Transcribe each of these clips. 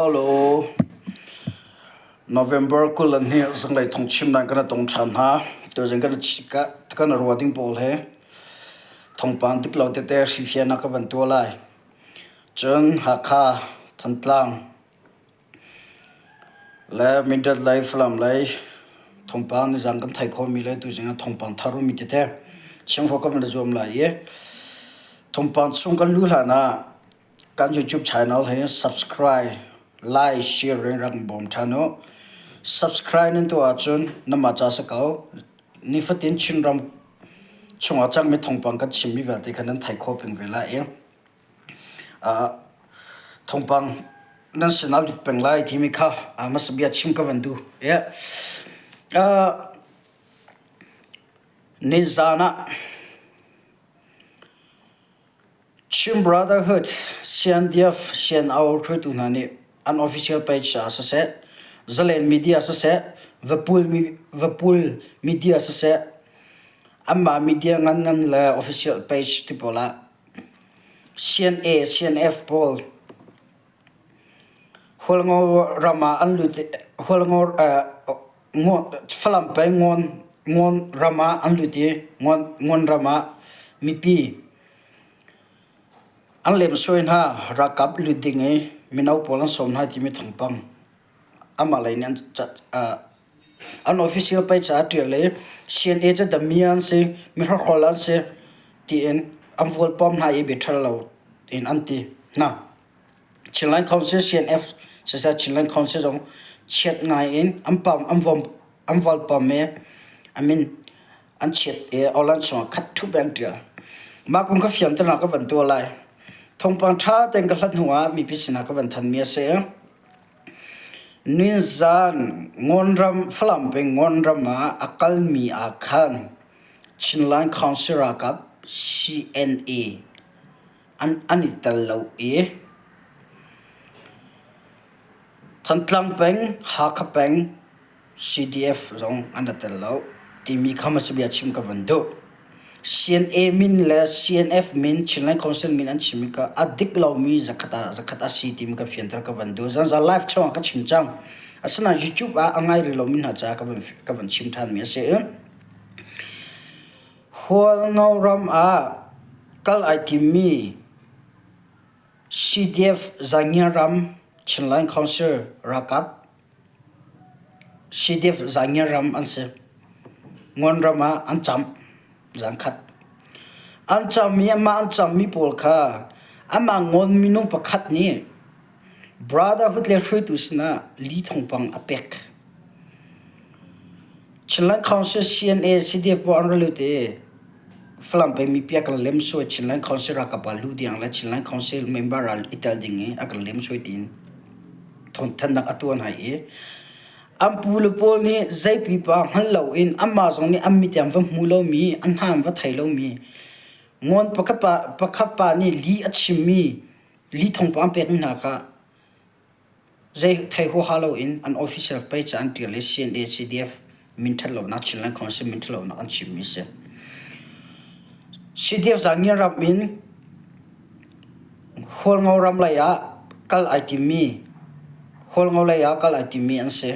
Hello. November 22 zinglei thawngchim nan kan tong ṭhan hna. Tuzing kan kan ruah ding pawl he thawngpang dik lo tete hrifian ka van tuah lai. Cun Hakha, Thantlang le Mindat lei, Falam lei thawngpang nizaan kan theih khawhmi le tuzing ah thawngpang thar ummi tete chim khawh kan van i zuam lai i thawngpang chung kan luh hlan ah Kan YouTube channel hi subscribe, like, share in rak bawm ṭhan u. Subscribe nan tuah ahcun nanmah ca si ko. Nifatin Chinram chungah cangmi thawngpang kan chimmi vialte kha nan theih khawh peng ve lai i thawngpang nan sinah lut peng lai timi kha hmasa bia chim ka van duh. Yeah. Nizaan ah Chin Brotherhood CNDF CNO hruaitu hna nih an official page ah siseh, Zalen media siseh, Vapul media siseh, anmah media nganngan le official page ti pawl ah CNA, CNF pawl Hualngo ram ah an lut i Hualngo Falam peng Ngawn ram ah an lut i Ngawn ram ah mipi an lemsoi hna. Ralkap lut ding i mino pawl an sawm hna timi thawngpang amah lei nih an official page ah a ṭial i CNA cu dami an si, mihrokhrawl an si tiin an vawlpawm hna i bia ṭhalo lo in an ti hna. Chinland Council CNF siseh Chinland Council zong chiat ngai in an pam an vom an volpom i a min an chiat i Orlan chungah khat ṭhup in an ṭial. Mah kong kha fianternak ka van tuah lai. Thawngpang ṭha tein ka hlat hnuah mipi sinah ka van thanmi a si. Ninzan Ngawnram Falam peng Ngawnram ah a kalmi ah khan Chinland Council ralkap CNA an i tel lo i Thantlang peng, Hakha peng CDF zong an i tel lo timi kha hmasa chim ka van duh. CNA min le CNF min, Chinland Council min an chim i ka a dik lomi zakhat ah zakhat a si timi ka fianter ka van duh. Zanzan live chung ah ka chim cang. Asinain YouTube ah a ngai rih lomi hna caah ka van, ka van chim ṭhanmi a si. Hualngo ram ah kal ai timmi CDF Zaingia ram Chinland Council ralkap CDF Zaingia ram an si. Ngawn ram ah an cam zankhat. An cammi amah an cammi pawl kha amah ngawn minung pakhat nih Brotherhood le hruaitu sinah li thawngpang a pek. Chinland Council CNA CDF pawl an ra lut i Falam peng mipi a kan lemsoi Chinland Council ralkap ah luh ding le Chinland Council member ah i tel ding i a kan lemsoi tiin thawngthanhnak a tuah hna i an pu le pawl nih zei pipa hngal loin anmah zong nih an mit an va hmu lomi an hna an va thei lomi ngawn pakhat pa pakhat pa nih lih a chimmi lih thawngpang pekmi hna kha Zei thei huaha loin an official page ah an ṭial i CNA, CDF min ṭhat lonak Chinland Council min ṭhat lonak an chimmi a si. CDF Zangian ram in Hualngo ram lei ah kal ai timmi Hualngo lei ah kal ai timmi an si.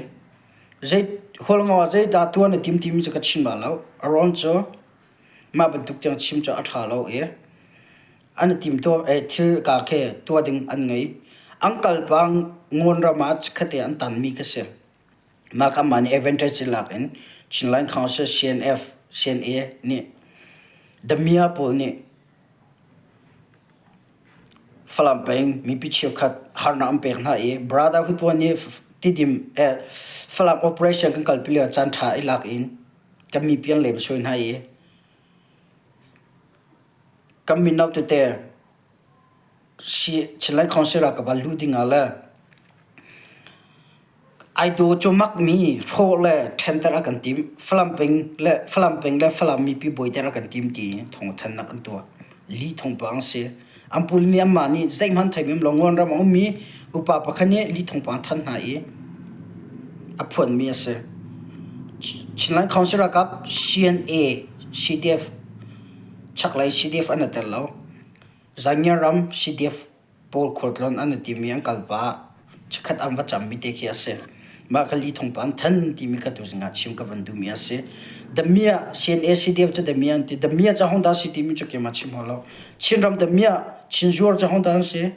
Zei Hualngo ah zeidah tuan a tim timi cu ka chim bal lo. A ruang cu mah bantuk tiang chim cu a ṭha lo i an i timtuah thil ka khi tuah ding an ngei. An kal pang Ngawn ram ah chikkhatte an tanmi khi si. Mah kha mah nih advantage lak in Chinland Council CNF, CNA nih Damia pawl nih Falam peng mipi cheukhat harnak an pek hna i Brotherhood pawl nih Tidim eh, Falam operation kan kalpi lio caan ṭha i lak in kan mipi an lemsoi hna i Kan mino tete Chinland Council ah ka van luh ding ah le ai daw cumak mi hrawh le ṭhenter a kan tim. Falam peng le Falam peng le Falam mipi buaiter a kan tim ti thawngthanhnak an tuah. Li thawngpang a si. An pul nih anmah nih zeihmanh thei mem lo Ngawn ram a ummi upa pakhat nih li thawngpang thanh hna i a phuanmi a si. Chinland Council ralkap CNA, CDF Chaklei CDF an i tel lo. Zaingia ram CDF pawl khualtlawn an i tim i an kal pah. Chikkhat an va cammi te khi a si. Mah kha li thawngpang than timi kha tuzing ah chim ka van duhmi a si. Damiah CNA CDF cu damiah an ti. Damiah ca hong dah si timi cu keimah chim hau lo. Chinram damiah Chinzuar ca hong dah an si.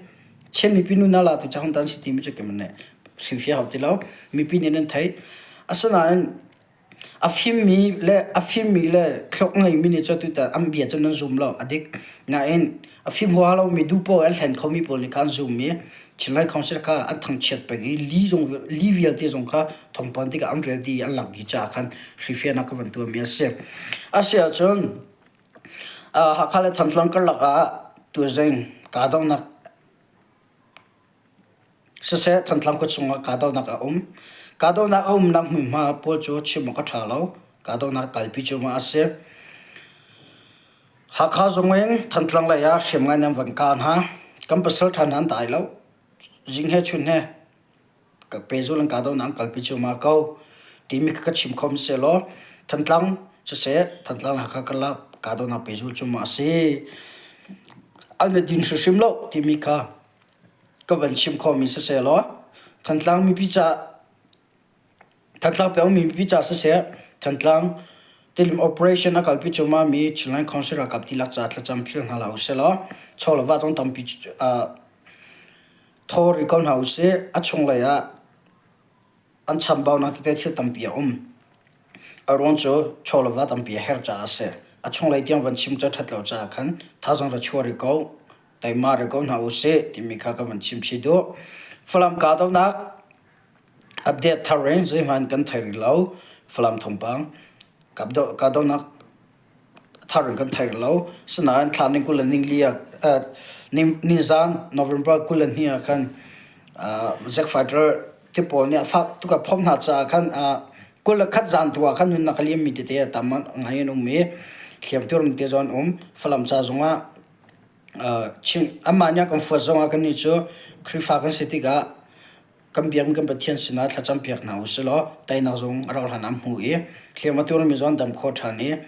Chin mipi nu na la tu ca hong dah an si timi cu keimah nih hrilhfiah hau ti lo. Mipi nih nan theih. Asinain A fimmi le a fimmi le thluak ngeimi nih cun tutan an bia cu nan zum lo a dik. Nain a fim huaha lomi duh poah an hlen khomi pawl nih khan an zum i Chinlai Council kha an thangchiat peng i li zong li vialte zong kha thawngpang tikah an rel dih i an lak dih caah khan hrifiahnak ka van tuahmi a si. A si ahcun Hakha le Thantlang karlak ah tuzing kahdohnak Siseh, Thantlang khua chungah kahdohnak a um. Kahdohnak a umnak hmunhma pawl cu chim awk a ṭha lo. Kahdohnak kalpi cuahmah a si. Hakha zung in Thantlang lei ah hriamngan an van kah hna. Kan pasalṭha hna an dai lo. Zing he chun he pehzul in kahdohnak an kalpi cuahmah ko timi kha ka chim kho sehlaw Thantlang siseh, Thantlang le Hakha karlak kahdohnak pehzul cuahmah a si. An i din hrimhrim lo timi kha ka van chim khawhmi sisehlaw Thantlang mipi caah Thantlang pengmi mipi caah siseh Thantlang Tilim operation a kalpi cuahmah mi Chinland Council ralkap dihlak caah thlacam phil hna hlah usihlaw chaw le va zong tampi thaw rih ko hna usih. A chunglei ah an chambaunak tete thil tampi a um. A ruang cu chaw le va tampi a herh caah a si. A chunglei tiang van chim cu a ṭhat lo caah khan thazaang ra chuah rih ko. Teima re ko hna usih timi kha ka van chim chih duh. Falam kahdohnak update thar in zeihmanh kan thei rih lo. Falam thawngpang kahdohnak thar in kan thei rih lo. Sinain thla ning 20 le ning li ah nizan November 22 ah khan Zack Fighter ti pawl nih a fak tuk a phomh hna caah khan 21 zan tu ah khan nunnak a liammi tete a tam ngai an um i hliamtuar mi te zong an um. Falam ca zongah Amah nih a kan fuat zongah kannih cu Khrihfa kan si tikah kan biakmi kan Pathian sinah thlacam piak hna u silaw teinak zong a rauh hlan ah an hmu i hliam a tuarmi zong an dam khawh ṭhan i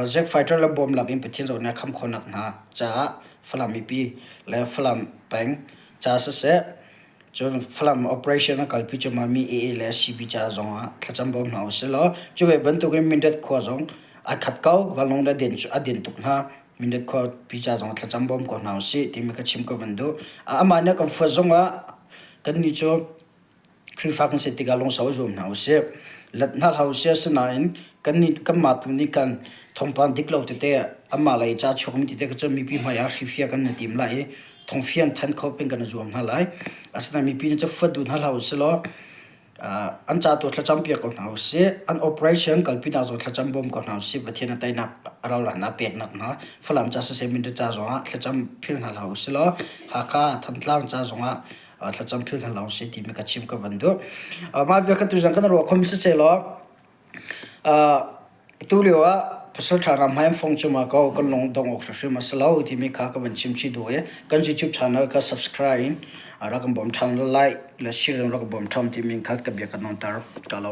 Zack Fighter le bawm lak in Pathian zong nih a khamh khawhnak hna caah Falam mipi le Falam peng ca siseh cun Falam operation a kalpi cuahmah mi AA le CB ca zongah thlacam bawm hna u silaw cu ve bantukin Mindat khua zong ai khat ko vanlawng le a den tuk hna Mindat khuapi ca zong thlacam bawm ko hna usih timi ka chim ka van duh. Amah nih a kan fuat zongah kannih cu Khrihfa kan si tikah lungsau i zuam hna usih. Let hna hlah usih asinain kannih kanmah tu nih kan thawngpang dik lo tete amah lei ca chuakmi tete kha cu mipi hmai ah hrifia kan i tim lai i thawngfian than kho peng kan i zuam hna lai. Asinain mipi nih cu fuat duh hna hlah usih law An ca tu thlacam piak ko hna usih. An operation kalpinak zong thlacam bawm ko hna usih. Pathian a teinak a rauhlannak peknak hna Falam ca siseh Mindat ca zongah thlacam phil hna hlah usih law Hakha Thantlang ca zongah thlacam phil hna hlah usih timi ka chim ka van duh. Mah bia kha tuzan kan ruah khomi siseh law Tu lio ah pasalṭha hna hmai an fong cuahmah ko, kan lung dongh awk hrimhrim a si lo timi kha ka van chim chih duh i kan YouTube channel kha subscribe in rak kan bawm ṭhan law like le share in rak ka bawm ṭhan timi kha ka bia ka nawnter. Ka lo.